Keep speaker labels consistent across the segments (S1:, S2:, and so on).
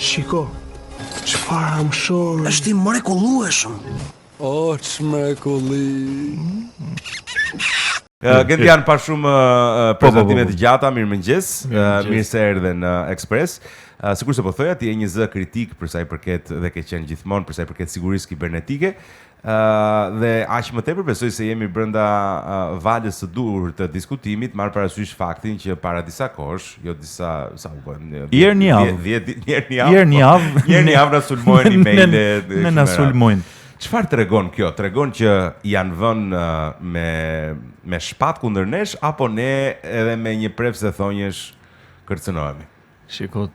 S1: Shiko, çfarë amshori.
S2: Është i mrekullueshëm.
S3: O, ç'mrekulli.
S4: Uh, Gentian pa shumë uh,
S5: po, po,
S4: prezantime
S5: po.
S4: të gjata, mirëmëngjes. Uh,
S5: Mirëmëngjes.
S4: mirë se erdhe në Express. Uh, sikurse po thoja, ti je një zë kritik për sa i përket dhe ke qenë gjithmonë për sa i përket sigurisë kibernetike. Uh, dhe aq më tepër besoj se jemi brenda uh, valës së duhur të diskutimit, marr parasysh faktin që para disa kohësh, jo disa, sa u bën,
S5: Një herë një javë.
S4: 10 ditë, një herë një javë.
S5: Një herë një
S4: po,
S5: javë.
S4: Një herë një javë na sulmojnë emailet.
S5: Ne na sulmojnë.
S4: Çfarë tregon kjo? Tregon që janë vënë uh, me me shpat kundër nesh apo ne edhe me një prefse thonjësh kërcënohemi?
S6: Shiko,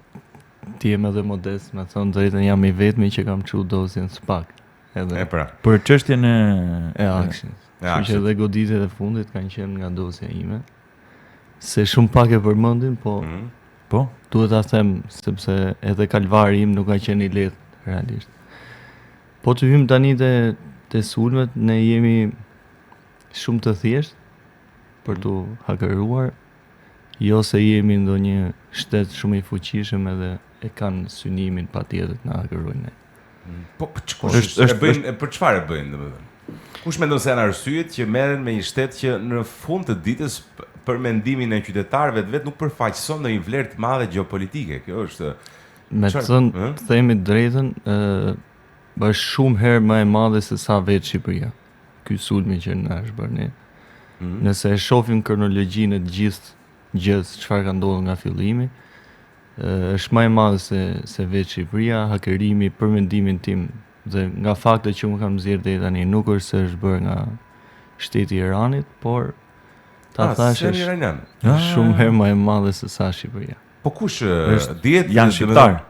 S6: ti jem edhe modest, me thënë drejtën jam i vetmi që kam çu dosjen SPAK. Edhe
S4: E pra.
S5: Për çështjen e
S6: e AKSHI-t.
S4: E
S6: Kështu që
S4: AKSHI-t.
S6: edhe goditjet e fundit kanë qenë nga dosja ime. Se shumë pak e përmendin, po
S4: Mm.
S5: Po.
S6: duhet ta them sepse edhe kalvari im nuk ka qenë i lehtë realisht. Po të hym tani te te sulmet, ne jemi shumë të thjeshtë për t'u hakeruar, jo se jemi ndonjë shtet shumë i fuqishëm edhe e kanë synimin patjetër të na hakerojnë ne.
S4: Po po, ç'kush
S5: Është-
S4: është, e
S5: është-
S4: bëjnë e për çfarë e bëjnë domethënë? Kush mendon se janë arsyet që merren me një shtet që në fund të ditës p- për mendimin e qytetarëve të vet nuk përfaqëson ndonjë vlerë të madhe gjeopolitike. Kjo është
S6: Me të
S4: Çfarë?
S6: thënë,
S4: Ë?
S6: të themi të drejtën, ë është shumë herë më e madhe se sa vetë Shqipëria. Ky sulmi që na është bërë ne.
S4: Mm.
S6: Nëse e shohim kronologjinë e të gjithë gjës çfarë ka ndodhur nga fillimi, ë, është më e madhe se se vetë Shqipëria, hakerimi për mendimin tim dhe nga faktet që unë kam nxjerrë deri tani nuk është se është bërë nga shteti i Iranit, por ta
S4: Ah,
S6: thash
S4: s'janë
S6: është
S4: iranian.
S6: shumë herë më e madhe se sa Shqipëria.
S4: Po kush
S5: Është-
S4: dihet
S5: Janë shqiptar.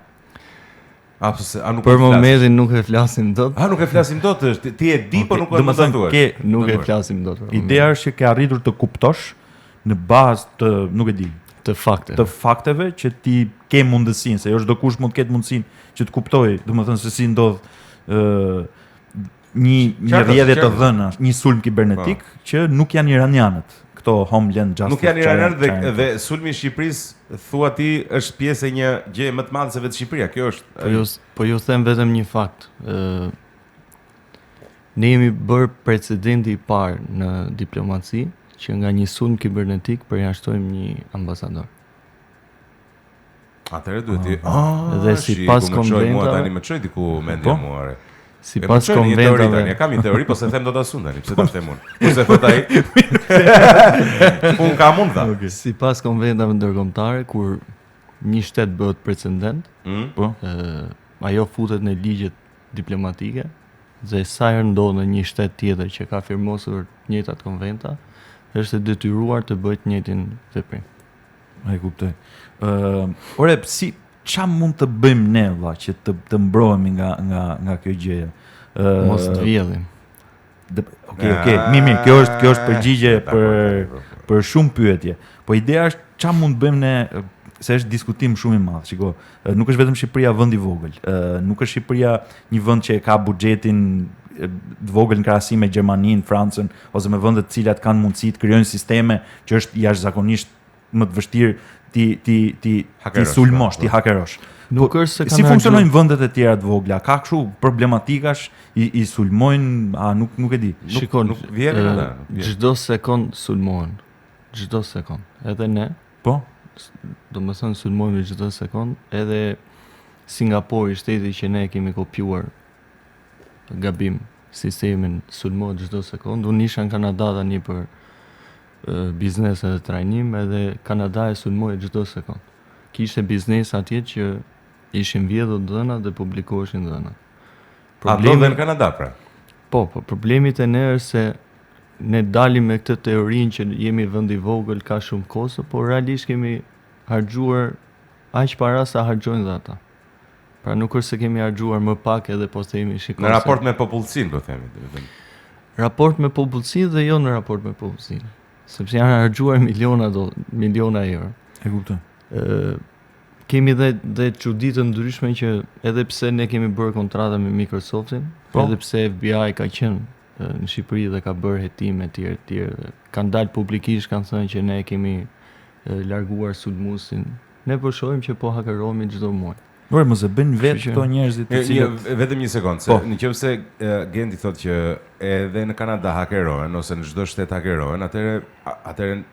S4: A pse a nuk
S6: Për
S4: e flasim?
S6: momentin nuk e flasim dot.
S4: A nuk e flasim dot, është ti e di po nuk e
S5: Do
S4: mund
S5: të
S4: ta
S5: thënë
S4: thuash.
S5: ke
S6: Nuk e
S4: Dakor.
S6: flasim dot. për
S5: ideja është që ke arritur të kuptosh në bazë të, nuk e di,
S6: të fakteve.
S5: të fakteve që ti ke mundësinë, se jo çdo kush mund të ketë mundësinë që të kuptojë, domethënë se si ndodh ë një një
S4: Qartas,
S5: rrjedhje të
S4: qartas.
S5: dhënash, një sulm kibernetik që nuk janë iranianët, këto Homeland Justice.
S4: Nuk janë
S5: çfarë
S4: iranianët dhe
S5: çfarë janë
S4: dhe sulmi i Shqipërisë thua ti është pjesë e një gjëje më të madhe se vetë Shqipëria. Kjo është
S6: Po ju po ju them vetëm një fakt. Ë ne jemi bërë precedenti i parë në diplomaci që nga një sulm kibernetik përjashtojmë një ambasador.
S4: Atëherë duhet ti. Ah,
S6: Dhe
S4: shi,
S6: sipas
S4: ku më çoj mua
S6: konventave-
S4: tani më çoj diku mendja
S5: Po.
S4: mua. Re. E më
S6: Sipas
S4: çoj në një teori tani,
S6: konventave,
S4: e kam një teori, po se them dot asun tani, pse ta them unë? Po se thot ai. Unë kam unë tha.
S6: sipas konventave ndërkombëtare kur një shtet bëhet precedent,
S4: Mm?
S5: Po.
S6: ë ajo futet në ligjet diplomatike dhe sa herë ndodh në një shtet tjetër që ka firmosur të njëjtat konventa, është e detyruar të bëjë të njëjtin veprim.
S5: E kuptoj. Ë, ore, si ça mund të bëjmë ne vlla që të të mbrohemi nga nga nga kjo gjë? Ë,
S6: Mos të vjedhim.
S5: Dhe- Okej, okej, mirë, mirë, kjo është kjo është përgjigje
S4: Ah, Dakor,
S5: për
S4: dakor, dakor.
S5: për shumë pyetje. Po ideja është ça mund të bëjmë ne se është diskutim shumë i madh. Shiko, ë, nuk është vetëm Shqipëria vend i vogël. Ë, nuk është Shqipëria një vend që e ka buxhetin e, të vogël në krahasim me Gjermaninë, Francën ose me vende të cilat kanë mundësi të krijojnë sisteme që është jashtëzakonisht më të vështirë ti ti ti ti
S4: Hakerosh,
S5: sulmosh,
S4: po,
S5: ti hakerosh.
S6: Nuk është se kanë
S5: Si
S6: harxhuar-
S5: funksionojnë vendet e tjera të vogla? Ka kështu problematikash i, i sulmojnë, a nuk nuk e di.
S4: Nuk-
S6: Shiko,
S4: nuk vjedhin
S6: ë,
S4: ata, nuk vjedhin.
S6: Çdo sekond sulmohen. Çdo sekond. Edhe ne,
S5: Po?
S6: do më thënë sulmojmë çdo sekond, edhe Singapori, shteti që ne kemi kopjuar gabim sistemin sulmohet çdo sekond. Unë isha në Kanada tani për ë, biznes edhe trajnim, edhe Kanada e sulmoi çdo sekond. Kishte biznes atje që ishin vjedhur dhënat dhe publikoheshin dhënat.
S4: A ndodh në Kanada pra?
S6: Po, po, problemi te ne është se ne dalim me këtë teorinë që jemi vend i vogël, ka shumë kosto, por realisht kemi harxhuar aq para sa harxojnë dhe ata. Pra nuk është se kemi harxhuar më pak edhe po themi shiko.
S4: Në
S6: se-
S4: raport me popullsinë, po themi, domethënë.
S6: raport me popullsinë dhe jo në raport me popullsinë, sepse janë harxhuar miliona do, miliona euro.
S5: E kuptoj.
S6: Ë kemi dhe dhe çudi të ndryshme që edhe pse ne kemi bërë kontrata me Microsoftin,
S5: Po.
S6: edhe pse FBI ka qenë ë, në Shqipëri dhe ka bërë hetime etj etj, dhe kanë dalë publikisht kanë thënë që ne kemi ë, larguar sulmuesin. Ne po shohim që po hakerohemi çdo muaj.
S5: Ore, mos e bëjnë vetë
S6: Kështu që-
S5: këto njerëzit të
S4: Një,
S5: cilët
S4: një, vetëm një sekondë, se
S5: Po.
S4: në qoftë se e, Genti thotë që edhe në Kanada hakerohen ose në çdo shtet hakerohen, atëherë a- atëherë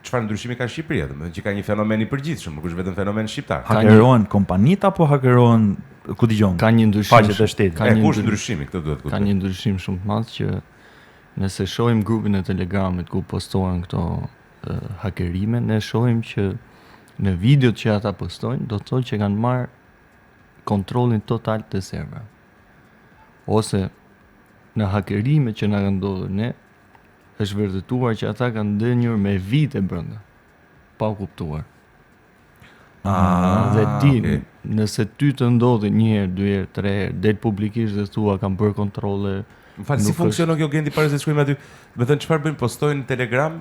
S4: çfarë ndryshimi ka Shqipëria, domethënë që ka një fenomen i përgjithshëm, nuk është vetëm fenomen shqiptar.
S6: Ka një-
S5: hakerohen kompanitë apo hakerohen ku dëgjon?
S6: Ka një ndryshim.
S5: Faqet e shtetit.
S6: Ka
S4: E
S6: një
S4: ku është
S6: ndry-
S4: ndryshimi, këtë duhet
S6: Ka
S4: kuptoj.
S6: një ndryshim shumë të madh që nëse shohim grupin e Telegramit ku postohen këto e, hakerime, ne shohim që në videot që ata postojnë, do të thotë që kanë marrë kontrollin total të serverave. Ose në hakerime që na kanë ndodhur ne, është vërtetuar që ata kanë ndenjur me vite brenda, pa u kuptuar.
S4: Ah,
S6: dhe ti,
S4: okay.
S6: nëse ty të ndodhi një herë, dy herë, tre herë, del publikisht dhe thua kam bërë kontrolle,
S4: Më fal, si
S6: Nuk
S4: funksionon kjo Genti para se të shkojmë aty? Do të thënë çfarë bëjnë? Postojnë në Telegram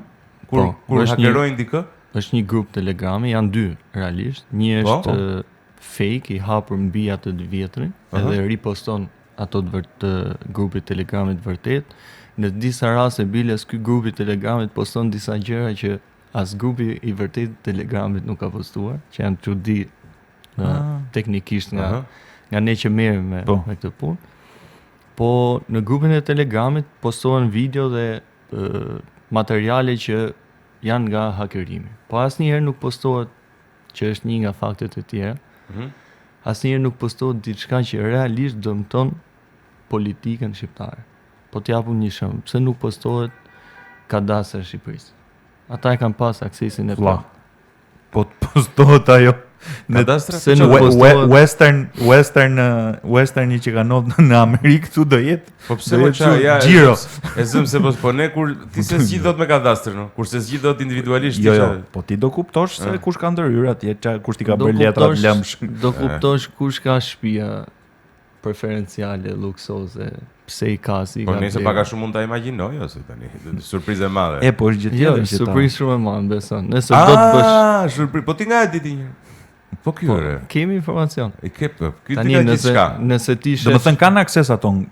S4: kur
S6: Po,
S4: kur
S6: është një-
S4: hakerojnë dikë?
S6: Është një grup Telegrami, janë dy realisht. Një
S4: Po?
S6: është eh, fake i hapur mbi atë të vjetrin,
S4: Aha.
S6: edhe riposton ato të, vërt, të grupit Telegramit vërtet. Në disa raste biles ky grupi Telegramit poston disa gjëra që as grupi i vërtet Telegramit nuk ka postuar, që janë çudi në,
S5: Ah.
S6: teknikisht nga
S4: Aha.
S6: nga ne që merremi me,
S5: Po.
S6: me këtë punë. Po në grupin e Telegramit postohen video dhe e, materiale që janë nga hakerimi. Po asnjëherë nuk postohet që është një nga faktet e tjera.
S4: Mhm.
S6: Asnjëherë nuk postohet diçka që realisht dëmton politikën shqiptare. Po t'japum një shembull, pse nuk postohet kadastra e Shqipërisë? Ata e kanë pas aksesin e
S5: Vlla.
S6: plotë.
S5: Po të postohet ajo në
S4: Kadastra?
S6: Se nuk
S5: We- we-
S6: postohet
S5: Western Western eh, Westerni që ka ndodhur në Amerikë këtu do jetë.
S4: Po pse
S5: Do
S4: mo
S5: jetë
S4: qa,
S5: kështu,
S4: ja, e
S5: xhiro.
S4: zëm- E zëm se po po ne kur ti se zgjidh dot me kadastrën, no? kur se zgjidh dot individualisht ti
S5: Jo, jo,
S4: qa-
S5: po ti do kuptosh se
S4: Eh.
S5: kush ka ndërhyrë atje, qa, kush ti ka
S6: Do
S5: bërë letrat
S6: kuptosh-
S5: lëmsh.
S6: Do kuptosh kush ka shtëpia preferenciale, luksoze, pse i ka, si i
S4: Po
S6: ka
S4: nëse
S6: blerë.
S4: pak a shumë mund ta imagjinoj ose tani, surprizë e madhe.
S5: E po është gjë
S6: Jo,
S5: tjetër që ta.
S6: surprizë shumë e madhe, beson. Nëse do të bësh,
S4: Ah, surprizë. Po ti nga e di ti një? Po ky
S6: po,
S4: ore.
S6: kemi informacion.
S4: E ke po, ky ti
S6: Tani
S4: ka
S6: nëse
S4: gjithçka.
S6: nëse ti
S5: Do
S6: sheh
S5: të thënë kanë akses ato në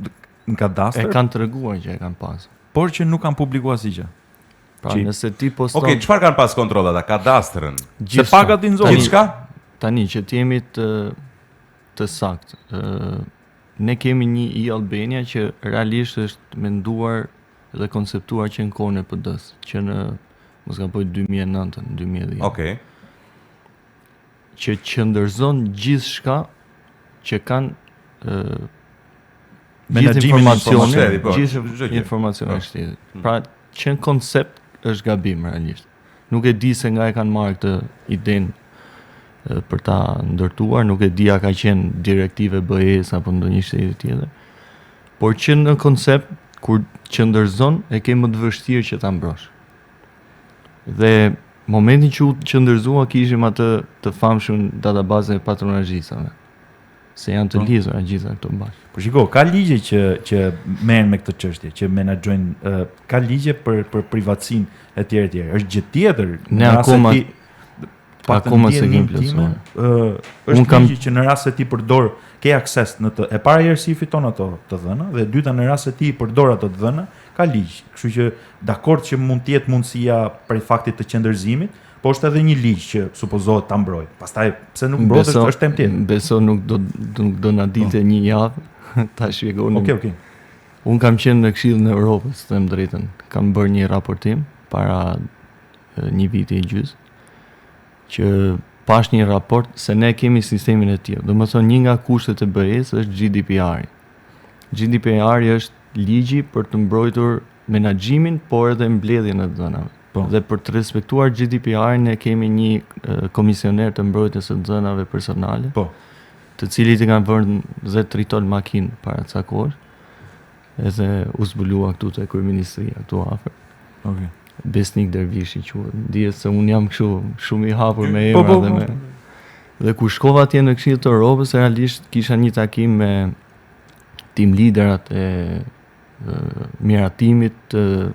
S5: në
S6: e
S5: kadastër,
S6: kanë treguar që e kanë pasur.
S5: por që nuk kanë publikuar asgjë.
S6: Pra
S5: Që-
S6: nëse ti poston
S4: Okej, çfarë kanë pas kontroll ata? Kadastrën.
S5: Se
S6: gjithçka.
S5: pagat i nxorën.
S6: Tani-
S4: Gjithçka?
S6: Tani që të jemi të të saktë, ë ne kemi një e-Albania që realisht është menduar dhe konceptuar që në kohën e PD-s, që në mos gaboj 2009-ën, 2010.
S4: Okej.
S6: Që qendërzon gjithçka që kanë ë gjithë
S5: Menaxhimin e
S6: informacionin,
S4: shtetit, po,
S6: gjithë
S4: çdo gjë.
S6: informacionin
S4: Po.
S6: e shtetit. Pra, që në koncept është gabim realisht. Nuk e di se nga e kanë marrë këtë idenë e, për ta ndërtuar, nuk e di a ka qenë direktive BE-s apo ndonjë shteti tjetër. Por që në koncept kur qendërzon e ke më të vështirë që ta mbrosh. Dhe momentin që u qendërzua kishim atë të famshëm database e patronazhistave. Se janë të
S5: Po.
S6: lidhura gjitha këto bashkë.
S5: Po shiko, ka ligje që që merren me këtë çështje, që menaxhojnë ë, ka ligje për për privatësinë etj etj. Është gjë tjetër.
S6: Ne
S5: në rast se
S6: akoma-
S5: ti- paktën
S6: akoma
S5: në
S6: s'e kemi
S5: dijeninë time,
S6: plotësuar.
S5: ë, është
S6: Unë kam-
S5: ligji që në rast se ti përdor ke akses në të e para herë si i fiton ato të dhëna dhe e dyta në rast se ti i përdor ato të dhëna, ka ligj. Kështu që dakord që mund të jetë mundësia prej faktit të qendërzimit, po është edhe një ligj që supozohet ta mbrojë. Pastaj pse nuk mbrohet është, është temë tjetër.
S6: Beso nuk do nuk do na dilte një javë ta shpjegonim.
S5: Okej, okej.
S6: Unë kam qenë në Këshillin e Evropës, them drejtën. Kam bërë një raportim para e, një viti e gjysë që pash një raport se ne kemi sistemin e tillë. Domethënë një nga kushtet e BE-s është GDPR-i. GDPR-i është ligji për të mbrojtur menaxhimin, por edhe mbledhjen e të dhënave.
S5: Po.
S6: Dhe për të respektuar GDPR-in ne kemi një e, komisioner të mbrojtjes së të dhënave personale.
S5: Po.
S6: Të cilit i kanë vënë dhe tritol makinë para ca kohësh. Edhe u zbulua këtu te kryeministria këtu afër.
S5: Okej.
S6: Besnik Dervishi quhet. Dihet se un jam kështu shumë i hapur me emra
S5: Po, po,
S6: dhe
S5: po.
S6: me Dhe kur shkova atje në Këshill të Europës, realisht kisha një takim me team liderat e, e miratimit të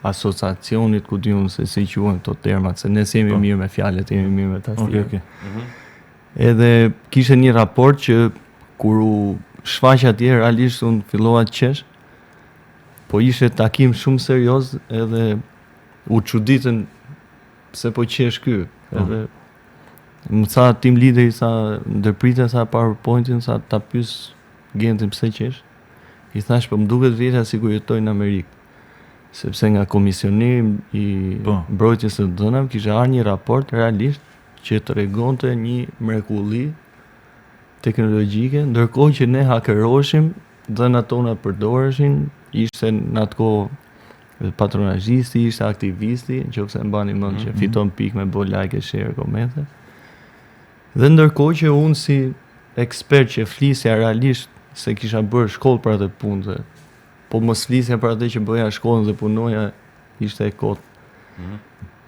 S6: asociacionit, ku di unë se si quhen këto termat, se ne s'jemi
S5: Po.
S6: mirë me fjalët, jemi mirë me tastierën.
S5: Okej, okej.
S4: Mhm.
S6: Edhe kishte një raport që kur u shfaq atje realisht unë fillova të qesh. Po ishte takim shumë serioz edhe u çuditën pse po qesh ky.
S5: Po.
S6: Edhe Më tha team leaderi tha ndërprite tha PowerPointin tha ta pyes Gentin pse qesh. I thash po më duket vetja sikur jetoj në Amerikë. Sepse nga komisioneri i
S5: Po.
S6: mbrojtjes së të dhënave kishte ardhur një raport realisht që tregonte një mrekulli teknologjike, ndërkohë që ne hakeroheshim, dhënat tona përdoreshin, ishte në atë kohë patronazhisti, ishte aktivisti, nëse e mbani mend që fiton pikë me bë like, share, komente. Dhe ndërkohë që unë si ekspert që flisja realisht se kisha bërë shkollë për atë punë dhe po mos flisja për atë që bëja shkollën dhe punoja ishte e kot.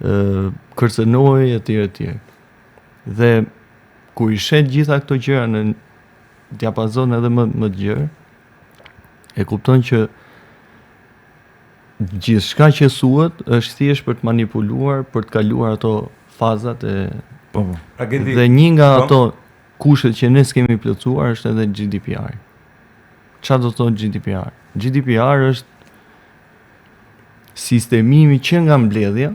S6: Ë kërcënohej etj etj. Dhe kur i shet gjitha këto gjëra në diapazon edhe më më të gjerë, e kupton që gjithçka që thuhet është thjesht për të manipuluar, për të kaluar ato fazat e
S5: Po po.
S4: Agenti,
S6: Dhe një nga
S4: po?
S6: ato kushtet që ne s'kemi plotësuar është edhe GDPR. Çfarë do të thotë GDPR? GDPR është sistemimi që nga mbledhja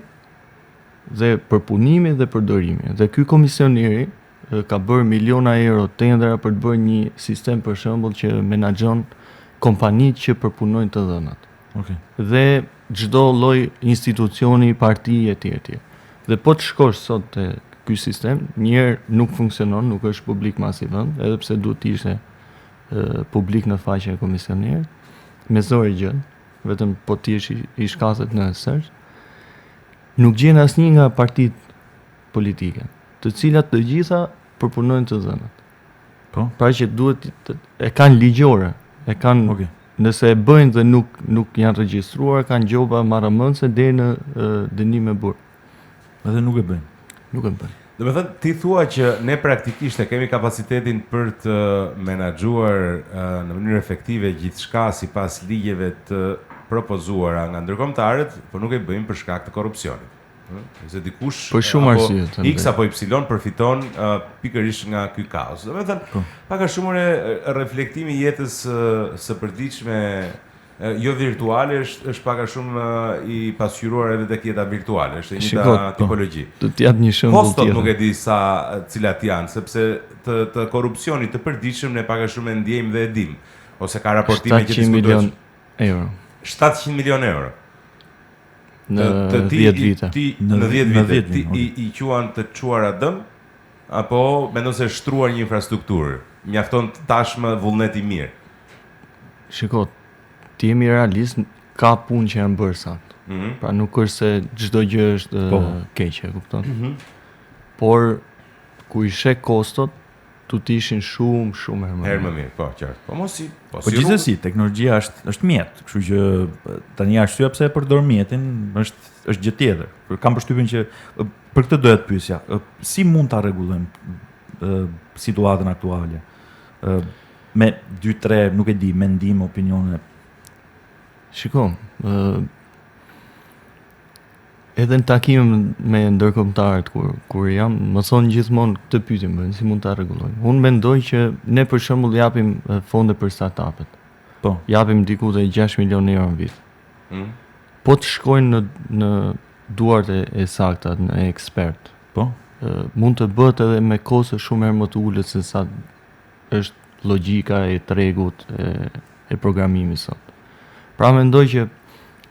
S6: dhe përpunimi dhe përdorimi. Dhe ky komisioneri e, ka bërë miliona euro tendera për të bërë një sistem për shembull që menaxhon kompanitë që përpunojnë të dhënat
S5: Okej.
S6: dhe çdo lloj institucioni, parti etj etj. Dhe po të shkosh sot te ky sistem, njëherë nuk funksionon, nuk është publik mas i vend, edhe pse duhet të ishte e, publik në faqen e komisionerit, me zor e gjen, vetëm po ti jesh i, i shkathet në search, nuk gjen asnjë nga partitë politike, të cilat të gjitha përpunojnë të dhënat.
S5: Po.
S6: Pra që duhet të, e kanë ligjore, e kanë
S5: Okej.
S6: Nëse e bëjnë dhe nuk nuk janë regjistruar, kanë gjoba marramendëse deri në e, dënim me burg.
S5: Edhe nuk e bëjnë.
S6: Nuk e bëjnë.
S4: Do me thënë, ti thua që ne praktikisht e kemi kapacitetin për të menaxhuar eh, në mënyrë efektive gjithçka sipas ligjeve të propozuara nga ndërkombëtarët, por nuk e bëjmë për shkak të korrupsionit. Ëh, Se dikush
S6: Për shumë
S4: apo
S6: arsye, them
S4: X
S6: drejt.
S4: apo Y përfiton uh, pikërisht nga ky kaos. Do me thënë,
S5: Po.
S4: pak a shumë ore, reflektimi i jetës së, së përditshme e, jo virtuale është është pak a shumë e, i pasqyruar edhe tek jeta virtuale, është e njëjta
S6: Shiko, po.
S4: tipologji.
S6: Do të jap një shembull
S4: Kostot
S6: tjetër.
S4: nuk e di sa cilat janë, sepse të të korrupsionit të përditshëm ne pak a shumë e ndjejmë dhe e dim, ose ka raportime që
S6: 700
S4: diskutohen
S6: milion euro
S4: 700 milion euro.
S6: në
S4: Të- të ti,
S6: 10
S4: i-
S6: vite.
S4: Ti
S5: Në
S4: në 10
S5: në
S4: vite
S5: 10
S4: ti
S5: vite,
S4: i, i quan të çuara dëm apo mendon se është shtruar një infrastrukturë? Mjafton tashmë vullnet i mirë.
S6: Shiko, ti jemi realist, ka punë që janë bërë saktë.
S4: Mhm.
S6: Pra nuk është se çdo gjë është
S5: Po.
S6: e, keqe, e kupton? Por kur i sheh kostot, tu të ishin shumë shumë herë më.
S4: Herë më mirë, po, qartë. Po mos si, po
S5: Po
S4: si
S5: gjithsesi, teknologjia është është mjet, kështu që e, tani arsyeja pse e përdor mjetin është është gjë tjetër. Por kam përshtypjen që e, për këtë doja të pyesja, e, si mund ta rregullojmë e, situatën aktuale? E, Me 2 3, nuk e di, mendim, opinione.
S6: Shiko, ë edhe në takim me ndërkombëtarët kur kur jam, më thonë gjithmonë këtë pyetje më, si mund ta rregullojmë. Unë mendoj që ne për shembull japim e, fonde për startupet.
S5: Po.
S6: Japim diku te 6 milionë euro në vit.
S4: Mhm.
S6: Po të shkojnë në në duart e, e sakta, në ekspert.
S5: Po.
S6: Ë, mund të bëhet edhe me kosto shumë herë më të ulët se sa është logjika e tregut e, e programimit sot. Pra mendoj që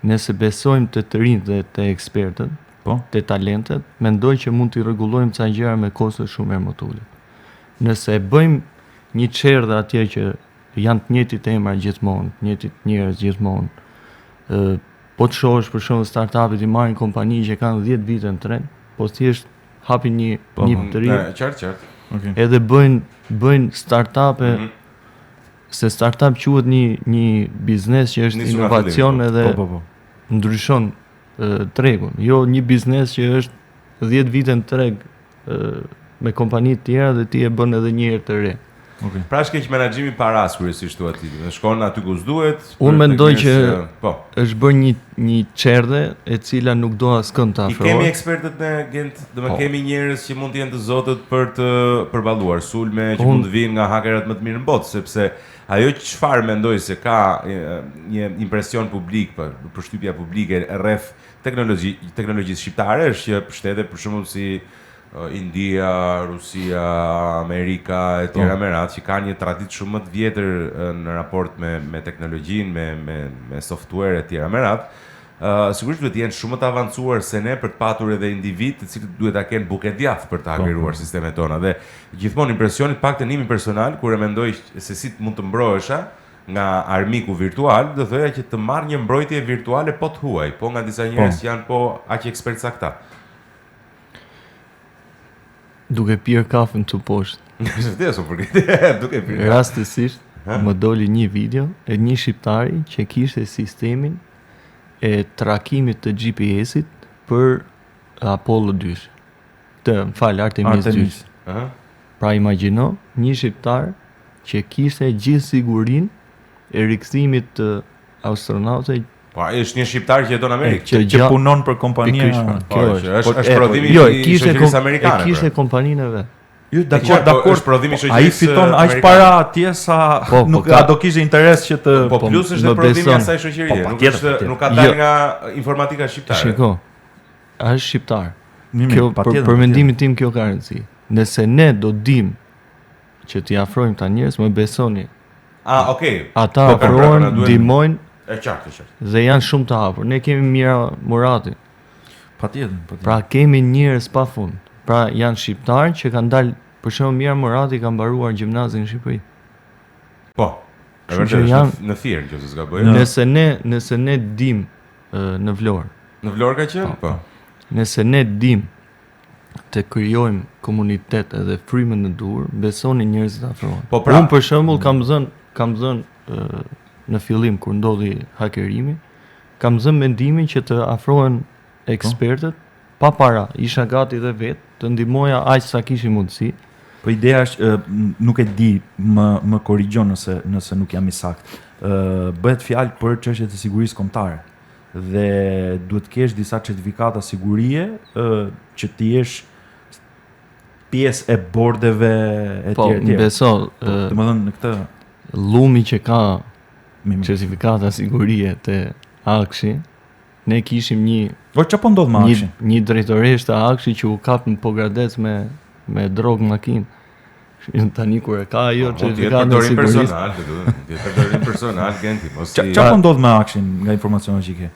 S6: nëse besojmë te të rinjtë dhe te ekspertët,
S5: Po.
S6: te talentet, mendoj që mund t'i rregullojmë ca gjëra me kosto shumë herë më të ulët. Nëse e bëjmë një çerdhe atje që janë të njëjtit emra gjithmonë, të njëjtit njerëz gjithmonë, ë po të shohësh për shembull startupet i marrin kompani që kanë 10 vite në treg, po thjesht hapin një
S5: Po,
S6: një
S5: po.
S6: të ri
S4: Ne, qartë, qartë.
S5: Okej.
S6: edhe bëjnë bëjnë startupe
S4: Mhm.
S6: se startup quhet një një biznes që është
S4: Nisur nga
S6: inovacion
S4: fillimi,
S6: edhe
S5: Po, po, po.
S6: ndryshon e, tregun, jo një biznes që është 10 vite në treg e, me kompani të tjera dhe ti e bën edhe një herë të re.
S5: Okej.
S4: Pra është keq menaxhimi paras kryesisht thua ti. Dhe shkon aty ku s'duhet.
S6: Unë
S4: për
S6: mendoj
S4: tek
S6: që-
S4: njerëz po.
S6: Është bërë një një çerdhe e cila nuk do askënd të
S4: I kemi
S6: afrohet.
S4: ekspertët ne Gent, do të
S6: Po.
S4: kemi njerëz që mund të jenë të zotët për të përballuar sulme që
S6: Unë-
S4: mund të vinë nga hakerat më të mirë në botë, sepse ajo çfarë mendoj se ka e, një impresion publik, për përshtypja publike rreth teknologji teknologjisë shqiptare është që shtete për shembull si India, Rusia, Amerika e tjera po. me radhë që kanë një traditë shumë më të vjetër në raport me me teknologjinë, me me me software e tjera me radhë. Uh, sigurisht duhet të jenë shumë më të avancuar se ne për të patur edhe individë të cilët duhet ta kenë bukë e djathë për të po. hakeruar sistemet tona dhe gjithmonë impresioni të paktën imi personal kur e mendoj se si mund të mbrohesha nga armiku virtual, do thoja që të marr një mbrojtje virtuale po të huaj, po nga disa njerëz po. që janë po aq ekspertë sa këta.
S6: Duke pirë kafen këtu
S4: poshtë. Është vërtet, po për duke
S6: pirë. Rastësisht më doli një video e një shqiptari që kishte sistemin e trakimit të GPS-it për Apollo 2. Të, më fal, Artemis, Artemis. 2. Ëh. Pra imagjino një shqiptar që kishte gjithë sigurinë e rikthimit të astronautëve
S4: Po ai është një shqiptar që jeton në
S5: Amerikë, që, që punon për kompaninë.
S4: Pra, po, kjo është, është, është prodhimi jo, i shoqërisë amerikane.
S6: E kishte pra. kompaninë e
S5: vet. Jo, dakord, dakord,
S4: është prodhimi i shoqërisë.
S5: Ai fiton aq para atje sa po, po, nuk ka do kishte interes që të
S4: Po, po plus është prodhimi i asaj shoqërie, po, nuk është nuk ka dalë jo. nga informatika shqiptare.
S6: Shiko. Është shqiptar. Kjo për, për mendimin tim kjo ka rëndësi. Nëse ne do dim që t'i afrojmë këta njerëz, më besoni.
S4: Ah, okay.
S6: Ata po, po, pra, afrohen, ndihmojnë.
S4: E qartë, e qartë.
S6: Dhe janë shumë të hapur. Ne kemi Mira Muratin.
S5: Patjetër, patjetër.
S6: Pra kemi njerëz pa fund. Pra janë shqiptarë që kanë dalë, për shembull Mira Murati ka mbaruar gjimnazin në Shqipëri.
S4: Po. E vërtetë është janë, në Fier, nëse s'gaboj.
S6: Nëse ne, nëse ne dim në Vlorë.
S4: Në Vlorë ka qenë? Po.
S6: po. Nëse ne dim të krijojmë komunitet edhe frymën e duhur, besoni njerëzit afrohen.
S4: Po pra,
S6: unë për shembull kam dhënë kam dhënë në fillim kur ndodhi hakerimi, kam dhënë mendimin që të afrohen po. ekspertët pa para, isha gati dhe vetë të ndihmoja aq sa kishim mundësi.
S5: Po ideja është nuk e di, më më korrigjo nëse nëse nuk jam i saktë. Ë bëhet fjalë për çështje të sigurisë kombëtare dhe duhet të kesh disa certifikata sigurie ë që të jesh pjesë e bordeve e
S6: po, tjerë etj. Po, beso,
S5: po, domethënë në këtë
S6: llumi që ka certifikata sigurie te AKSHI, ne kishim një
S5: Po çfarë po ndodh me
S6: AKSHI? Një, një drejtoreshë të AKSHI që u kap në Pogradec me me drogë makinë. Tani kur e ka ajo
S4: po, certifikatën e sigurisë. Personal, do të thotë, përdorim personal Genti,
S5: mos i Çfarë po ndodh me AKSHI-n nga informacionet që ke?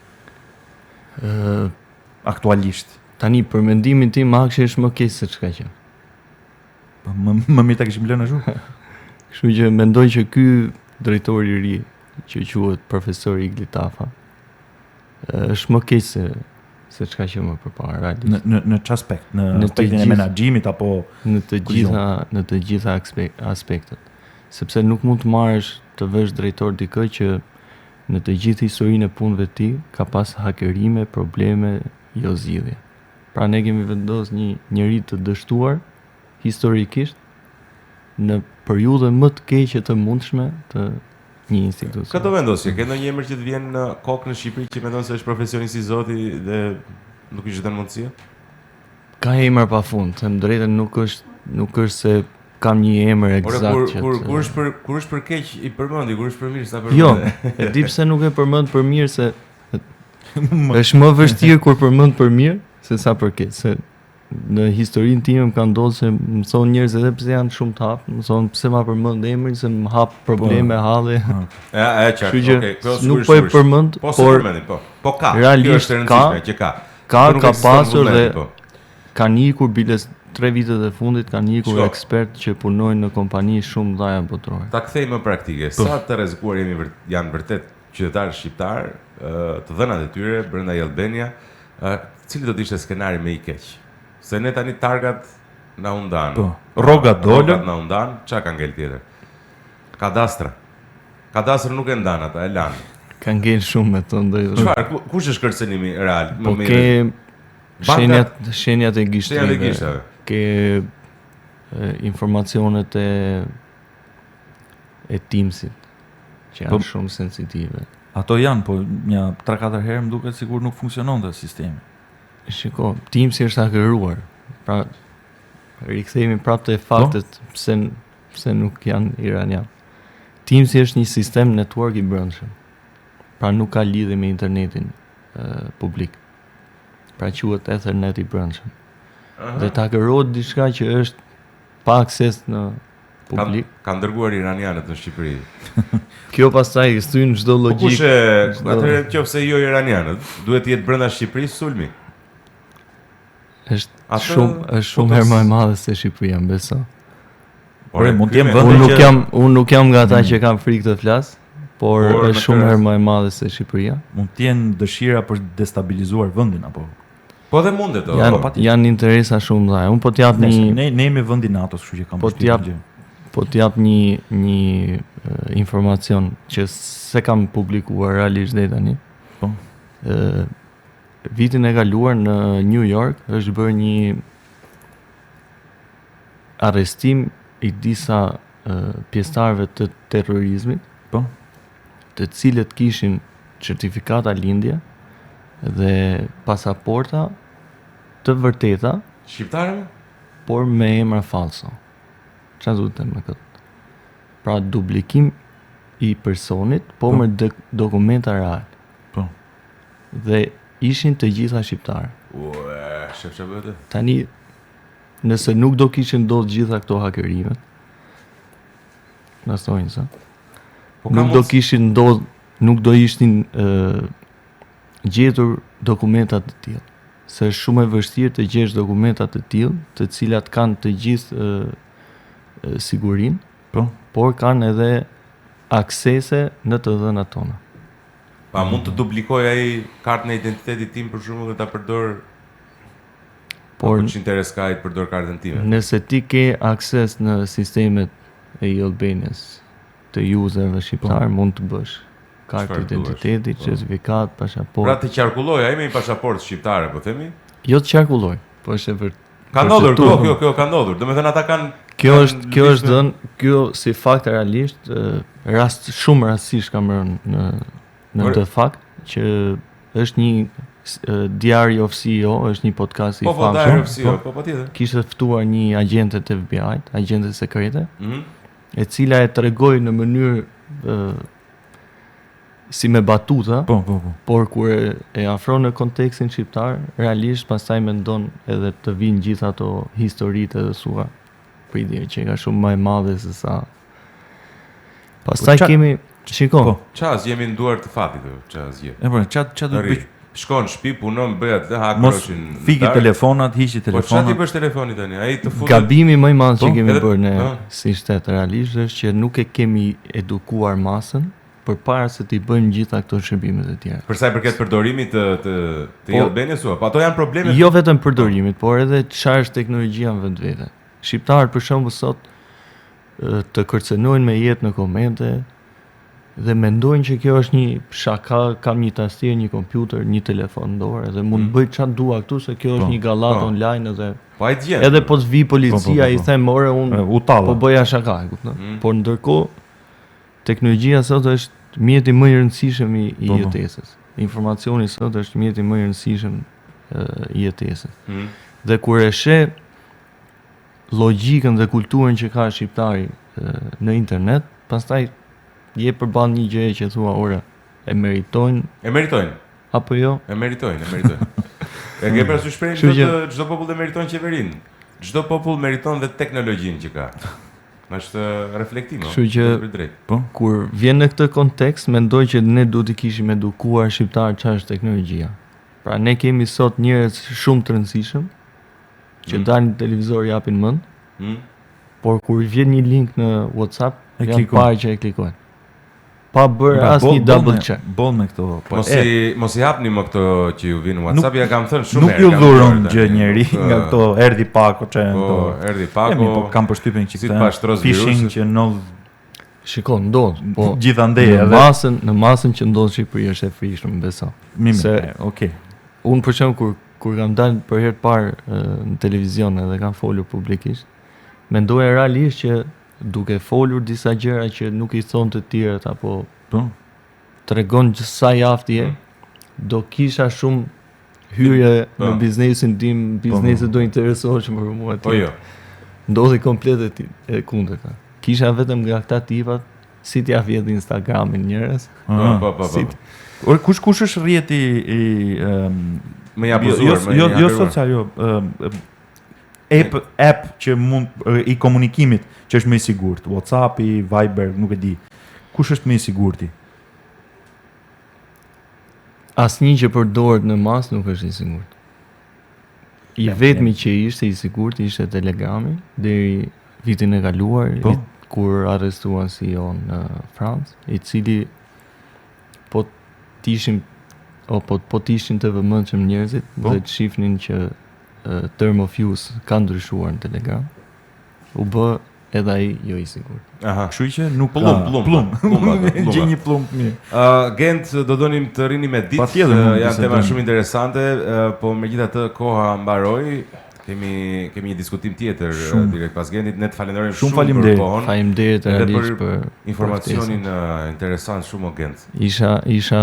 S5: Ë aktualisht.
S6: Tani për mendimin tim AKSHI është më keq se ç'ka qenë.
S5: Po më më mirë ta kishim lënë ashtu.
S6: Kështu që mendoj që ky drejtor i ri që quhet profesor Igli Tafa është më keq se se ç'ka qenë më përpara
S5: realisht. Në në në ç'aspekt? Në, në aspektin e menaxhimit apo
S6: në të gjitha në të gjitha aspektet. Sepse nuk mund të marrësh të vësh drejtor dikë që në të gjithë historinë e punëve të tij ka pas hakerime, probleme, jo zgjidhje. Pra ne kemi vendosur një njeri të dështuar historikisht në periudhën më të keqe të mundshme të një institucioni.
S4: Kë do vendosje? Ke ndonjë emër që të vjen në kokë në Shqipëri që mendon se është profesionist i zoti dhe nuk i është dhënë mundësia?
S6: Ka emra pa fund, them drejtën nuk është nuk është se kam një emër
S4: eksakt kur, që kur, kur është për kur është për keq i përmendi, kur është për mirë s'ta përmend.
S6: Jo, e di pse nuk e përmend për mirë se është më vështirë kur përmend për mirë se sa për keq, se Në historinë time më ka ndodhur se më thonë njerëz edhe pse janë shumë të hapur, më thonë pse ma përmend emrin se më hap probleme po.
S4: halle. Ja, e qartë. Okej,
S6: kjo nuk po e përmend,
S4: po por përmendi, po. Po ka, kjo është e rëndësishme që ka.
S6: Ka po ka pasur dhe po. kanë ikur biles tre vitet e fundit kanë ikur ekspertë që punojnë në kompani shumë të mëdha
S4: botërore. Ta kthej më praktike, po. sa të rrezikuar jemi vër, janë vërtet qytetarët shqiptar, të dhënat e tyre brenda e-Albania, Cili do të ishte skenari më i keq? Se ne tani targat na u
S5: ndanë. Po. Rrogat dolën.
S4: Rrogat na u ndanë, ça ka ngel tjetër? Kadastra. Kadastrën nuk e ndan ata, e
S6: lanë. Ka ngel shumë me të
S4: drejtën. Çfarë? Ku, kush është kërcënimi real?
S6: Më po ke shenjat, shenjat e gishtave. Shenjat e gishtave. Ke e, informacionet e e Teams-it që janë po, shumë sensitive.
S5: Ato janë, po një 3-4 herë më duket sikur nuk funksiononte sistemi.
S6: Shiko, Teams-i është hakeruar. Pra rikthehemi prapë te faktet po? pse pse nuk janë iranian. Teams-i është një sistem network i brendshëm. Pra nuk ka lidhje me internetin e, publik. Pra quhet Ethernet i brendshëm. Dhe të hakerohet diçka që është pa akses në
S4: publik. Kanë dërguar iranianët në Shqipëri.
S6: Kjo pastaj thyen çdo
S4: po logjikë. Po kush e çdo... atëherë nëse jo iranianët, duhet të jetë brenda Shqipërisë sulmi.
S6: Është Atë, shumë është shumë po herë më e madhe se Shqipëria, më beso.
S5: Ore, mund të jem vende
S6: unë nuk jam unë nuk jam nga ata mm. që kanë frikë të flas, por, por është shumë herë më e madhe se Shqipëria.
S5: Mund të jenë dëshira për të destabilizuar vendin apo
S4: Po dhe mundet
S6: o. Janë po, janë interesa shumë të mëdha. Unë po të jap
S5: një ne ne jemi vend i NATO-s, kështu që kam
S6: po të jap po të jap një një informacion që s'e kam publikuar realisht deri tani.
S5: Po.
S6: Ë vitin e kaluar në New York është bërë një arrestim i disa pjesëtarëve të terrorizmit,
S5: po,
S6: të cilët kishin certifikata lindje dhe pasaporta të vërteta
S4: shqiptare,
S6: por me emra falso. Çfarë duhet të them me këtë? Pra dublikim i personit, po, po. me dokumenta real.
S5: Po.
S6: Dhe ishin të gjitha shqiptare.
S4: Ue, shef çfarë
S6: bëhet? Tani nëse nuk do kishin ndodhur gjitha këto hakerime, na thonë sa. Po nuk do kishin ndodh, nuk do ishin ë gjetur dokumenta të tillë. Se është shumë e vështirë të gjesh dokumenta të tillë, të cilat kanë të gjithë ë sigurinë,
S5: po,
S6: por kanë edhe aksese në të dhënat tona.
S4: Pa mund të duplikojë ai kartën e identitetit tim për shembull dhe ta përdor Por ç'interes ka ai të përdor kartën
S6: time? Nëse ti ke akses në sistemet e e-Albanias të userëve shqiptar, po. mund të bësh kartë identiteti, po. certifikat,
S4: pasaportë. Pra të qarkullojë ai me një pasaportë shqiptare, po themi?
S6: Jo të qarkullojë, po është e
S4: vërtetë. Ka ndodhur, kjo, kjo, kjo ka ndodhur. Domethënë ata kanë
S6: Kjo është kjo është dhënë, kjo si fakt realisht rast shumë rastësisht kam rënë në në këtë fakt që është një Diary of CEO, është një podcast i
S4: po, po, famshëm. Po, Diary of CEO, po, po, patjetër.
S6: Kishte ftuar një agjente të FBI-t, agjente sekrete, mm -hmm. e cila e tregoi në mënyrë si me batuta,
S5: po, po, po.
S6: por kur e, e afron në kontekstin shqiptar, realisht pastaj mendon edhe të vinë gjithë ato historitë edhe thua, pritje që ka shumë më e madhe se sa. Pastaj po, kemi Shiko.
S4: Po. Ça jemi në duar të fatit, ça
S5: asgjë. E po, ça ça do të
S4: bëj? Shkon në shtëpi, punon, bëj atë, ha
S5: kroshin. Fiki telefonat, hiqi
S4: telefonat. Po ça t'i bësh telefonit tani? Ai të
S6: futet. Gabimi më i madh që po, kemi bërë ne si shtet realisht është që nuk e kemi edukuar masën përpara se t'i bëjmë gjitha këto shërbimet e
S4: tjera. Për sa i përket përdorimit të të të po, e-Albanias, po ato janë probleme.
S6: Jo vetëm përdorimit, por edhe çfarë është teknologjia në vetvete. Shqiptarët për shembull sot të kërcënojnë me jetë në komente dhe mendojnë që kjo është një shaka, kam një tastierë, një kompjuter, një telefon në dorë dhe mund të mm. bëj çfarë dua këtu se kjo është po, një gallatë po. online edhe
S4: po ai
S6: gjen. Edhe po të vi policia po, po, po, i them ore unë po bëja shaka, e kupton? Mm. Por ndërkohë teknologjia sot është mjeti më i rëndësishëm i, i po, po. jetesës. Informacioni sot është mjeti më i rëndësishëm i jetesës. Mm. Dhe kur e sheh logjikën dhe kulturën që ka shqiptari në internet, pastaj je përballë një gjëje që thua, ore, e meritojnë.
S4: E meritojnë.
S6: Apo jo?
S4: E meritojnë, e meritojnë. E ke parasysh shprehjen që çdo çdo popull e meriton qeverinë. Çdo popull meriton dhe teknologjinë që ka. Është reflektim,
S6: Kështu që drejt. Po, kur vjen në këtë kontekst, mendoj që ne duhet të kishim edukuar shqiptarët çfarë është teknologjia. Pra ne kemi sot njerëz shumë të rëndësishëm, që mm. dalin në televizor japin mend. Mm. Por kur vjen një link në WhatsApp, e janë parë që e klikojnë. Pa bërë pra, asnjë double
S5: check. Boll me këto.
S4: Po, mos i mos i hapni më këto që ju vijnë në WhatsApp, ja kam thënë shumë
S5: herë. Nuk ju dhuron gjë njeri nga këto erdhi pako çe
S4: po,
S5: këto.
S4: Erdhi pako.
S5: Po kam përshtypjen që
S4: si të pashtros
S5: phishing që ndodh
S6: Shiko, ndodh,
S5: po gjithandej
S6: edhe në masën, në masën që ndodh në Shqipëri është e frikshme, më
S5: beso. Se, okay.
S6: Unë për shembull kur kur kam dalë për herë të parë në televizion edhe kam folur publikisht, mendoja realisht që duke folur disa gjëra që nuk i thonë të tjerët apo
S5: po
S6: tregon që sa i aftë je, mm. do kisha shumë hyrje po. në biznesin tim, po, bizneset po. do interesoheshin për mua.
S4: Po jo.
S6: Ndodhi komplet e, e kundërta. Kisha vetëm nga këta tipat si t'ja vjedh Instagramin njerëz.
S4: Po, po, po, po.
S5: Ore kush kush është rrjeti i
S4: um, më i abuzuar,
S5: jo, jo, jo social, jo, um, App app që mund i komunikimit që është më i sigurt, WhatsAppi, Viber, nuk e di. Kush është më i sigurti?
S6: Asnjë që përdoret në mas nuk është i sigurt. I vetmi që ishte i sigurt ishte Telegrami deri vitin e kaluar,
S5: Po.
S6: kur arrestuan CEO në Francë, i cili po të ishin o po po të ishin të vëmendshëm njerëzit dhe të shihnin që term of use ka ndryshuar në Telegram, u bë edhe ai jo i sigurt.
S4: Aha.
S5: Kështu që nuk
S4: Plum,
S5: ka
S4: plum,
S5: plum.
S4: plumba, plumba.
S5: Gjej një plum mirë.
S4: Gent, do donim të rini me ditë.
S5: Patjetër, mund
S4: Janë
S5: të
S4: tema
S5: bisedojmë.
S4: shumë interesante, po megjithatë koha mbaroi. Kemi një diskutim tjetër direkt pas Gentit. Ne të falenderojmë
S5: Shumë
S4: shumë, për
S5: faleminderit.
S4: kohën.
S6: Faleminderit
S4: Edhe
S6: realisht
S4: për
S6: për
S4: Informacionin interesant shumë o Gent.
S6: Isha isha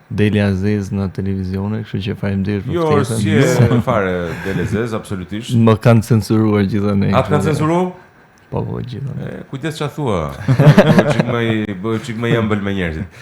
S6: delja e zezë në televizione, kështu që faleminderit për
S4: Jo,
S6: ftesën.
S4: si e fare dele zez, absolutisht.
S6: Më kanë censuruar gjithanej.
S4: Atë kanë
S6: kështu që-
S4: censuruar?
S6: Po, po, gjithanej.
S4: E, kujdes çfarë thua. Bëhu çik më i bëhu çik më i ëmbël me njerëzit.